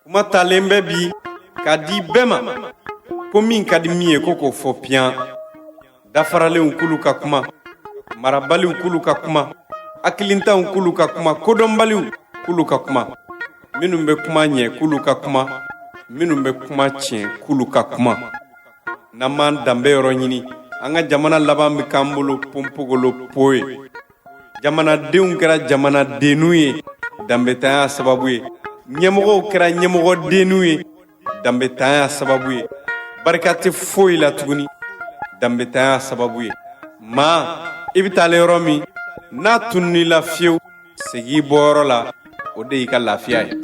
Kuma talen bɛ bi k'a di bɛɛ ma ko min ka di min ye ko k'o fɔ piyan. Dafaralenw k'olu ka kuma, marabaliw k'olu ka kuma, hakilintanw k'olu ka kuma, kodɔnbaliw k'olu ka kuma, minnu bɛ kuma ɲɛ k'olu ka kuma, minnu bɛ kuma tiɲɛ k'olu ka kuma. N'an m'an danbe yɔrɔ ɲini, an ka jamana laban bɛ k'an bolo ponpogolo po ye. Jamanadenw kɛra jamanadenninw ye, danbetanya sababu ye. Ɲɛmɔgɔw kɛra ɲɛmɔgɔdenninw ye, danbetanya sababu ye. Barika tɛ foyi la tuguni, danbetanya sababu ye. Maa i bɛ taalen yɔrɔ min n'a tunn'i la fiyewu, segin i bɔyɔrɔ la, o de y'i ka lafiya ye.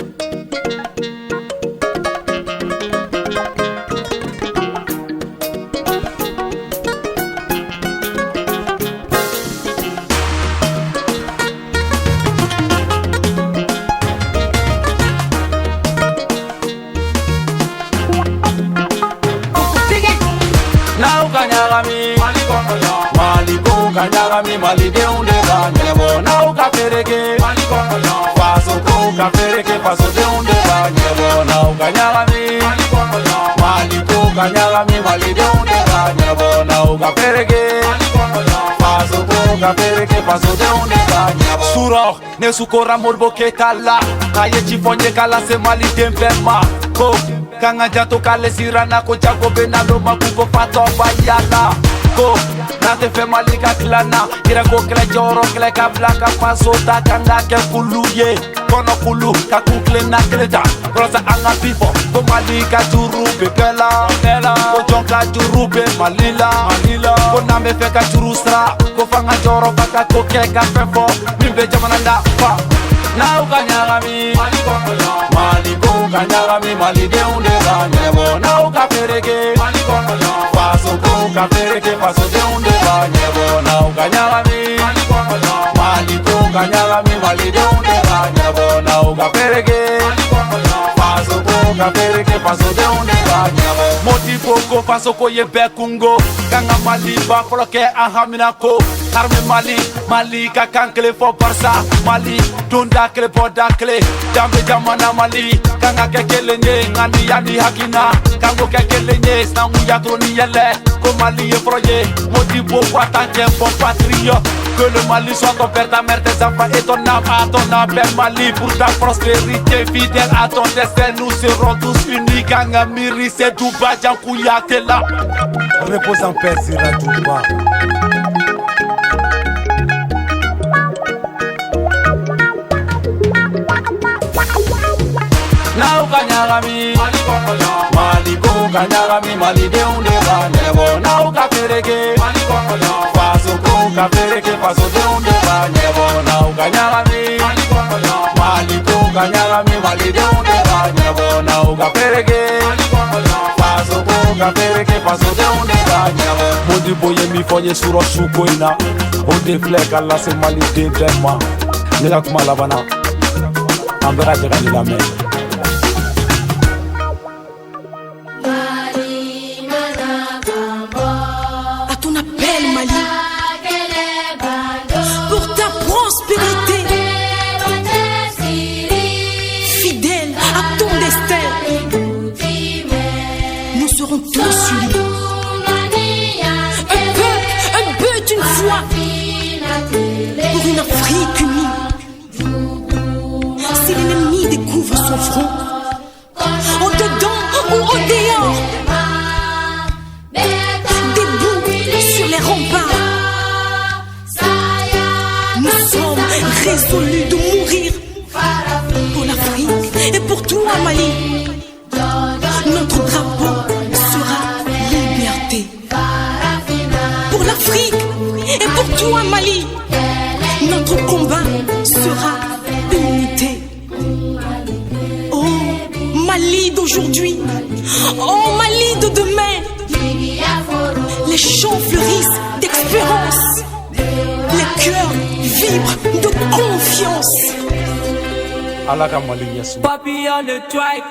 N'aw ka ɲagami Mali kɔnɔ yan, Mali ko ka ɲagami, malidenw de b'a ɲɛnabɔ. N'aw ka fereke Mali kɔnɔ yan, faso ko ka fereke, fasodenw de b'a ɲɛnabɔ. N'aw ka ɲagami Mali kɔnɔ yan, Mali ko ka ɲagami, malidenw de b'a ɲɛnabɔ. N'aw ka fereke Mali kɔnɔ yan, faso ko ka fereke, fasodenw de b'a ɲɛnabɔ. Surɔ ne sukora Modibo Keyita la, k'a ye ci fɔ n ye k'a lase maliden bɛɛ ma, ko k'an ka janto k'ale siranna, ko jago bɛ naloma k'u ko fatɔ ba yala, ko n'an tɛ fɛ Mali ka tila na yɛrɛ ko kɛlɛ jɔyɔrɔ kɛlɛ ka bila ka faso ta, k'an ka kɛ kulu ye kɔnɔ kulu ka kun kilenna kelen ta walasa an ka bi fɔ ko Mali ka juru bɛ bɛɛ la, ko jɔn ka juru bɛ Mali la, ko n'an bɛ fɛ ka juru sara, ko f'an ka jɔyɔrɔ fa ka ko kɛ ka fɛn fɔ min bɛ jamana nafa. N'aw ka ɲagami Mali kɔnɔ yan, Mali ko ka ɲagami, malidenw de b'a ɲɛnabɔ. N'aw ka fereke Mali kɔnɔ yan, faso ko ka fereke, fasodenw de b'a ɲɛnabɔ. N'aw ka ɲagami Mali kɔnɔ yan, Mali ko ka ɲagami, malidenw de b'a ɲɛnabɔ. N'aw ka fereke Mali kɔnɔ yan, faso ko ka fereke, fasodenw de b'a ɲɛnabɔ. Modibo ko faso ko ye bɛɛ kungo, k'an ka Maliba fɔlɔ kɛ an hamina ko armée Mali, Mali ka kan kelen fɔ, barisa Mali donda kelen bɔda kelen, danbe jamana Mali k'an ka kɛ kelen ye, ŋaniya ni hakilina k'an k'o kɛ kelen ye, sinankunya toro ni yɛlɛ ko Mali ye fɔlɔ ye. Modibo ko a t'an cɛ bon patriote, que le Mali soit ton père, ta mère, tes enfants et ton âme, à ton appel Mali pour ta prospérité, fidèle à ton destin, nous serons tous unis. K'an ka miiri Seydouba Kouyaté la. Repose en paix, Sira Touba. N'aw ka ɲagami Mali kɔnɔ yan, Mali ko ka ɲagami, malidenw de b'a ɲɛnabɔ. N'aw ka fereke Mali kɔnɔ yan, faso ko ka fereke, fasodenw de b'a ɲɛnabɔ. N'aw ka ɲagami Mali kɔnɔ yan, Mali ko ka ɲagami, malidenw de b'a ɲɛnabɔ. N'aw ka fereke Mali kɔnɔ yan, faso ko ka fereke, fasodenw de b'a ɲɛnabɔ. Modibo ye min fɔ n ye surɔ suko in na, o de filɛ ka lase maliden bɛɛ ma. Ne ka kuma laban na, an bɛɛ ka jɛ ka nin lamɛn. À ton appel, Mali, pour ta prospérité, fidèle à ton destin, nous serons tous unis. Un peuple, un but, une foi, pour une Afrique unie. Si l'ennemi découvre son front, au dedans ou au dehors, debout sur les remparts, nous sommes résolus de mourir pour l'Afrique et pour toi, Mali. Notre drapeau sera liberté. Pour l'Afrique et pour toi, Mali, notre combat sera unité. Oh, Mali d'aujourd'hui, oh, Mali de demain, les champs fleurissent d'espérance, les cœurs vibrent de confiance. Ala ka Mali ɲɛsuma. Papillon le tribe.